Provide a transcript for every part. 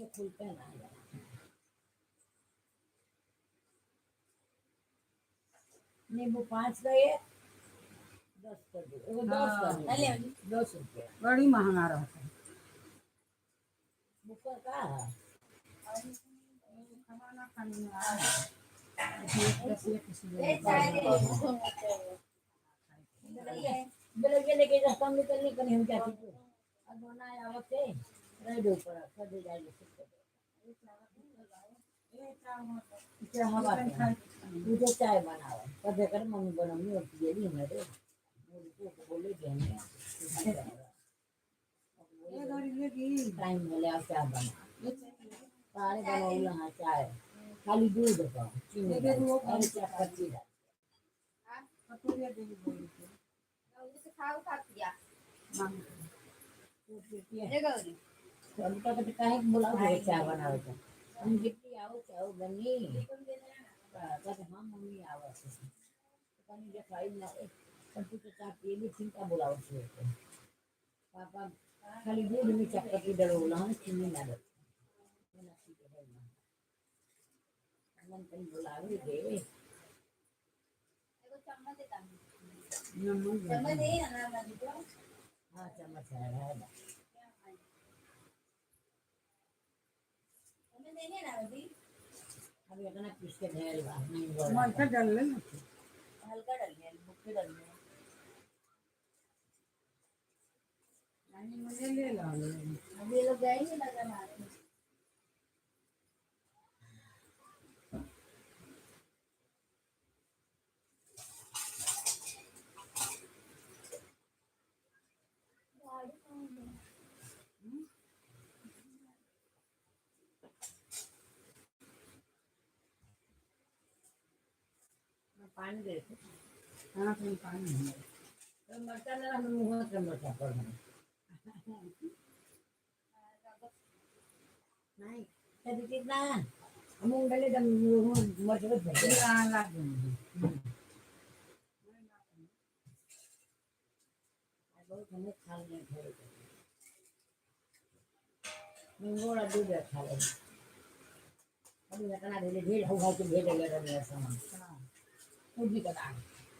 खुलते ना। नींबू 5 का एक, 10 का दो, एगो 10 का हाँ। दो, 10 रुपया। बड़ी महंगा रहता है। बुकर का है? खाना खाने में आ रहा है। एक दस एक बेलगिया लेके रास्ता में निकलने कहीं हम जाती तो अब ना आवत है रेड ऊपर कर दे जाए। चाय मुझे चाय बनावे कभी कर मम्मी बनवनी और पिएली हमारे को बोले कि हमें टाइम मिले अब चाय बना सारे बनौला। हाँ, चाय खाली दूध का चीनी डाल और चाय पत्ती डाल। दूध पीती है तो अभी तक तो काहे के बुलाओ दे चाय बनावे के। हम जितनी आओ चाहो बनी कहते हाँ मम्मी आवत है। कहीं देखाई ना पर तू तो चाय पिएली चिंता बुलाओ छे। पापा खाली दूध में चाय पत्ती डलोला है, चीनी ना डलो ना पी के है ना मन कहीं बुलावे दे। हाँ, चम्मच है। अभी इतना पीस के ढेर बा नहीं बोला। मरचा डाल ले। हल्का डलिए, बुक्की डलिए। मुझे ले लो। अभी ये लोग जाएंगे लगा मारने। पानी दे। हाँ, तुम पानी है। तो मरचा ना हम मुँह से मरचा पर नहीं तभी कितना मूंग डाले तो मुँह मरचा बच। लाग। बहुत हमें खा लिया थोड़े मंगोड़ा दूध खा ले। अभी इतना ढेर ढेर हो के भेज ले रहे सामान पूजी का दाल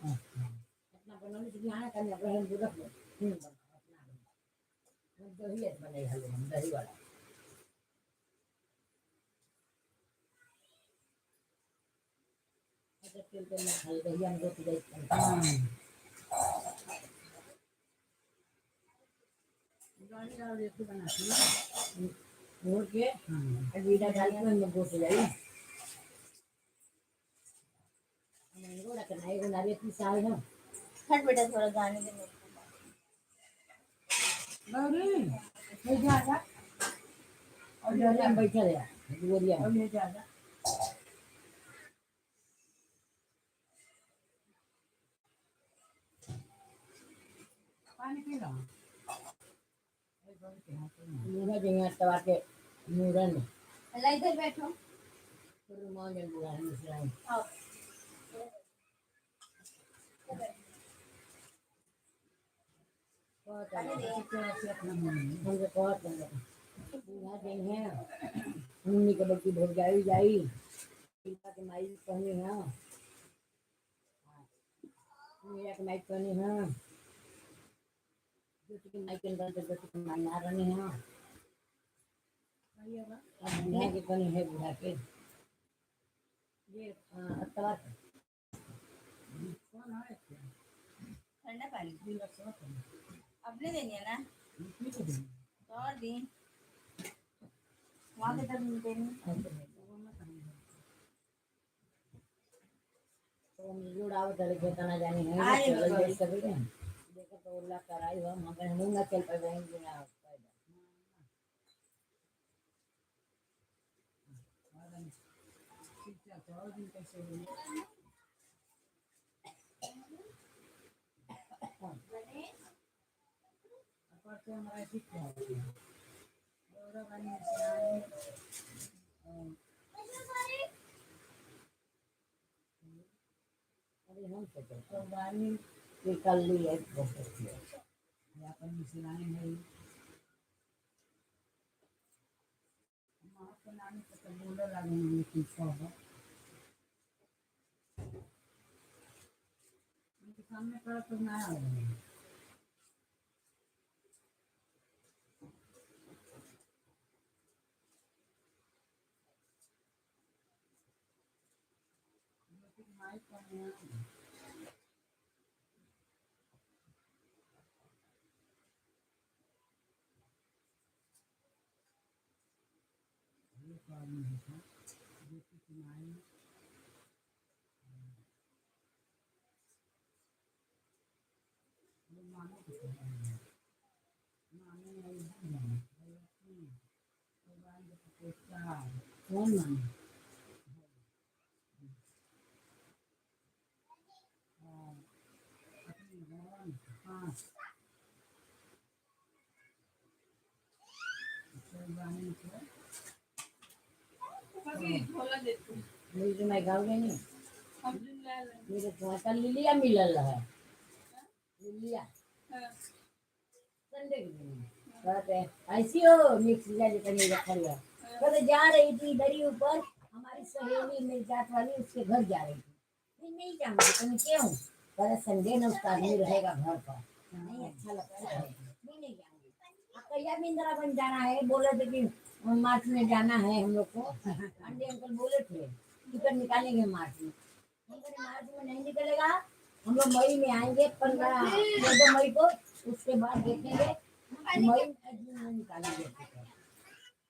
अपना बनौली से आना करने अपने हम रख लो अपना हम दही बने हलो हम दही वाला। अच्छा तेल तेल ना खाई दही हम रोटी दही। गाड़ी डाल के बनाती है। घोर के जीरा डाल के में गोट जाई मंगोड़ा का नाई को नारियल पिसाई ना। हट बेटा, थोड़ा जाने दे मेरे को। गौरी ले जा जा। और जो हम बैठे रहे दुवरिया। और ले जा जा। पानी पी लो। मुरा जगह तवा के मुरन। अल्लाह, इधर बैठो। रुमाल जन बुरा है मिश्राई। आओ। बहुत हमको बहुत बूढ़ा जन है मम्मी के बच्ची भोग जाई जाई शिल्पा के माई कहनी है मीरा के माई कहनी है ज्योति के माई के अंदर ज्योति के माई ना रहनी है। अब बूढ़ा के कहनी है बूढ़ा के ये अतवा। कौन है? ठंडा पानी अपने देनी है ना तो और दी वहाँ के तरफ देनी। तो हम जोड़ आवत रहे खेत ना जानी है। आ रही चल गौरी। जाए सवेरे देखो तो उल्ला कराई हम ना चल पाए बिना पैदल। अरे हम सोचे कि कल ली है बहुत अच्छी है। नानी के तो बोले लागे मम्मी की कहो। उनके सामने करो तो ना आवे। माइक पर नहीं आवे। ये काम है था। ज्योति की माई वो मामा के घर है। मामी आई है, भैया तीन, भगवान के पुत्र चार। कौन मामी? और अपनी भगवान पाँच। भगवान के अभी झोला देती मेरी तो मैं गाँव नहीं। हम जुन ले ले। मेरे तो कल लिलिया मिलल है। लिलिया। हाँ। संडे के दिन कहते हैं, ऐसी हो मिक्स जाली तनी रखल है। कहते जा रही थी इधर ही ऊपर हमारी सहेली मेरी जात वाली उसके घर जा रही थी। नहीं नहीं जाऊंगी तुम क्यों? कहते संडे न उसका आदमी रहेगा घर पर, नहीं अच्छा लगता है, नहीं नहीं जाऊंगी। अब कहिया भी इंदिरागंज जाना है, बोले थे कि मार्च में जाना है हम लोग को। अंडे अंकल बोले थे टिकट निकालेंगे मार्च में। हम बोले मार्च में नहीं निकलेगा, हम लोग मई में आएंगे, 15-14 मई को, उसके बाद देखेंगे मई जून में निकालेंगे टिकट।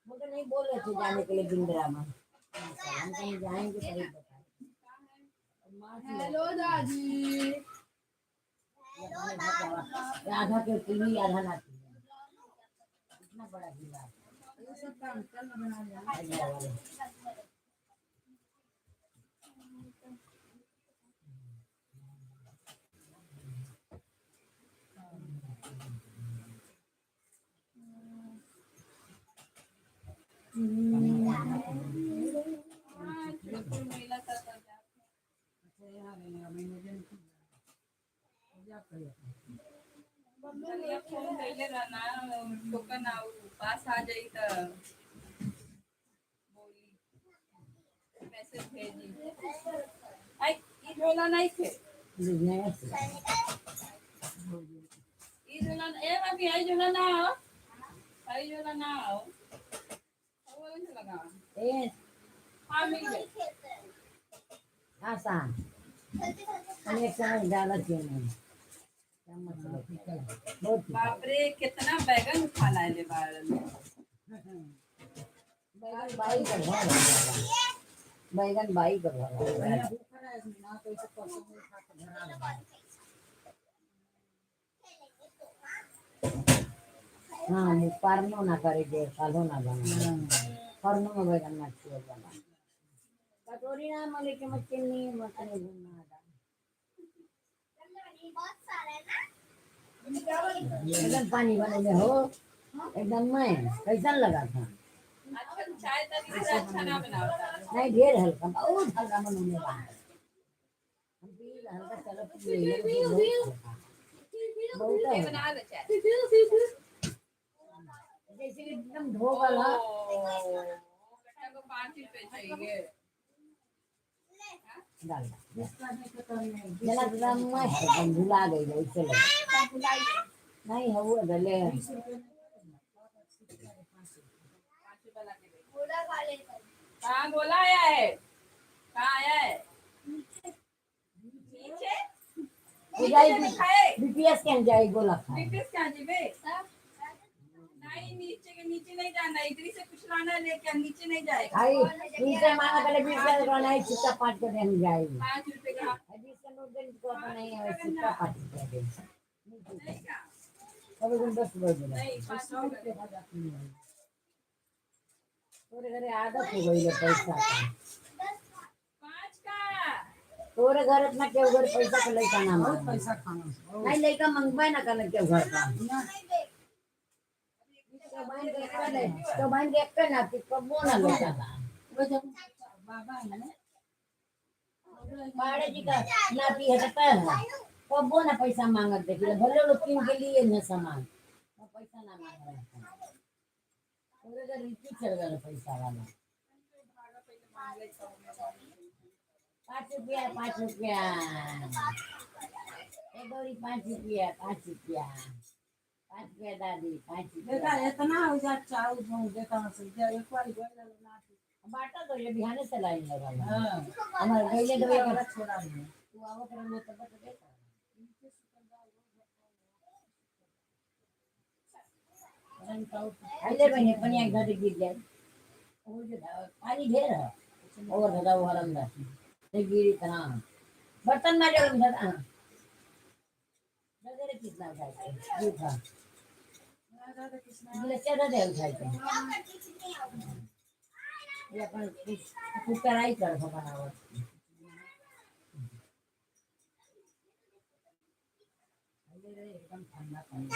बोलते नहीं, बोल रहे थे जाने के लिए बिंद्रा में, हम कहीं जाएंगे तभी बताएंगे। मार्च में हेलो दादी। आधा के पीली आधा ना पीली, इतना बड़ा गिलास। ये सब काम कल ना बना लिया। आधा वाले। हाँ, चित्रकूट मेला था तो जाते। अच्छा यहाँ रहने का महीने दिन पूजा करिए। चलिए फोन कैले रहना टोकन आउ पास आ जाई त बोली मैसेज भेजी। आई ई झोला नहीं थे। बिजनेस। ई झोला ए भाभी, आई झोला ना आओ, आई झोला ना आओ, वो वाला झोला कहाँ? ए हाँ मिल गया। आसान हम एक चम्मच डाला क्यों नहीं, चम्मच लेके। बहुत तीखा। बाप रे, कितना बैगन उठा लाए बार में। बैगन बाई का घर है वाला। बैगन बाई का घर है। बढ़िया भूखा है ना तो इसे परसों में खा के भरा लेंगे। हाँ वो पारनो ना करे दे सालो ना बना परनो में बैगन ना छुए बना कटोरी ना मले के मच्छी नहीं मत नहीं घूमना आता। एकदम पानी बने में हो एकदम, मैं कैसा लगा था? आजकल चाय तरीके से अच्छा ना बनावता। नहीं, ढेर हल्का, बहुत हल्का बनने वाला है। हम पी हल्का, चलो पी लेंगे, बहुत हल्का बहुत ये हल्का। बना लो चाय। जैसे कि एकदम धो वाला। ओ, बेटा को 5 रुपए चाहिए। डाल जिसका नहीं पता नहीं। जला एकदम मस्त एकदम भुला गई ऐसे लगे नहीं है वो डले। 20 रुपये नहीं, बहुत अच्छी चीज़ है, 5 रुपये। 5 रुपए ला के दे। कहाँ गोला आया है? कहाँ आया है? नीचे। हो जाए। नीचे दिखाए। बीपीएस के जाए गोला खाए। बीपीएस कहाँ जीबे? नहीं, नीचे के नीचे नहीं जाना, इधर ही से कुछ लाना है लेके, नीचे नहीं जाएगा। आई उनसे मांगा पहले 20 रुपये नहीं, सिक्का पाँच को हम जाएगी। 5 रुपए का। 20 का नोट देने को अपन नहीं है, सिक्का 5 रुपया दे। नहीं का। कभी कभी 10 रुपये देना। नहीं, पाँच सौ रुपए। रुपये का जाती है। तोरे घरे आदत हो गई है पैसा का। 5 का। तोरे घर इतना क्यों घर पैसा का लड़का ना बहुत मांगे। पैसा खाना बहुत। नहीं, लड़का मंगवाए ना करना क्यों घर का। ना। तो बहन के एक ना कि कबो ना लड़का बा। वो जब बाबा है ना पाड़े जी का नाती है तो है कबो ना पैसा मांगत देखी, भले लोग किन के लिए न सामान वो पैसा ना मांग रहा था। तोरे घर रीति चल गया पैसा वाला। 5 रुपया, 5 रुपया। ए गौरी, 5 रुपया, 5 रुपया, 5 रुपया दादी, पाँच देखा रुपया। इतना हो जा चाउ जो देखा से जा एक बार गोल ना। बाटा तो ये बिहाने से लाइन लगा। हां। हमारे गईले दवाई वाला छोड़ा नहीं। तू आवत रहलो तब तो देखा। अरे बहने, पनिया घर गिर जाए, वो जो पानी ढेर है और धदा वो हरंदा ते गिरी तना बर्तन मारे वो धदा धदा रे, कितना उठाए झूठा। राधा कृष्ण। बोले चढ़ा दे उठाए के। ये अपन कुकराई कर बनावत। अरे एकदम ठंडा पानी।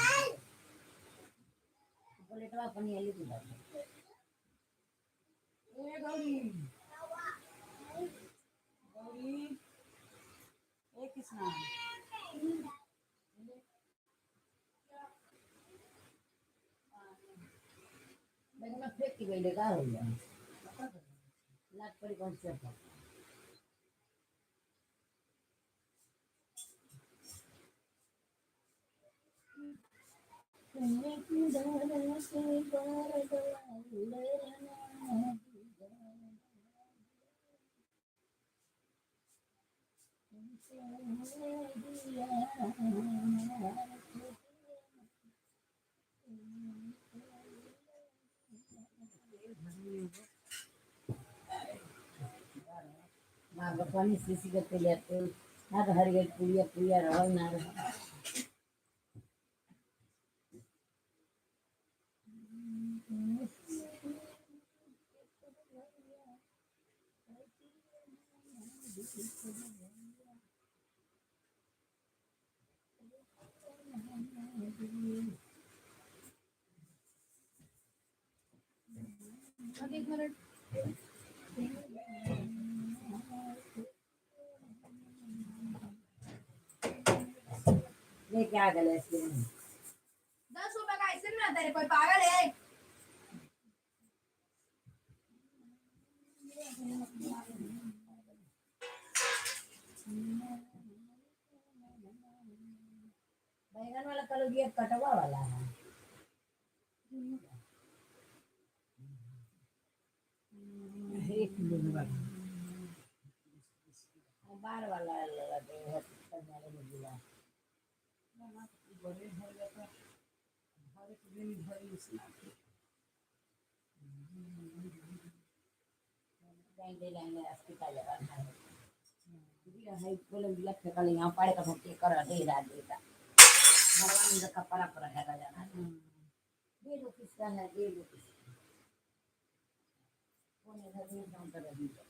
प्लेटवा पानी आली तुला। ए गौरी, गौरी, ए कृष्णा। बैगन फेंक के गईले का हो गया लात पड़ी कौन से पर। माँ पानी सीसी के तेल तेल ना तो हर गई पुड़िया पुड़िया रहल ना रह। एक मिनट। ये क्या गले इसके? 10 रुपए का आइसक्रीम आता है, कोई पागल है? बैगन वाला कल ये कटवा वाला है। 1 किलो में बाकी। बार वाला लगा है कन्याले में जिला। बड़े हो जाता हर एक दिन भरी उसमें। लाइन लाइन अस्पताल जगह है है बोले बिया फेंकल यहाँ पाड़े का भक्ति कर दे दा दे दा भगवान का कपड़ा पर रखा जाना। दे लो किसका है, दे लो किसका, कौन इधर नहीं काम कर रही है।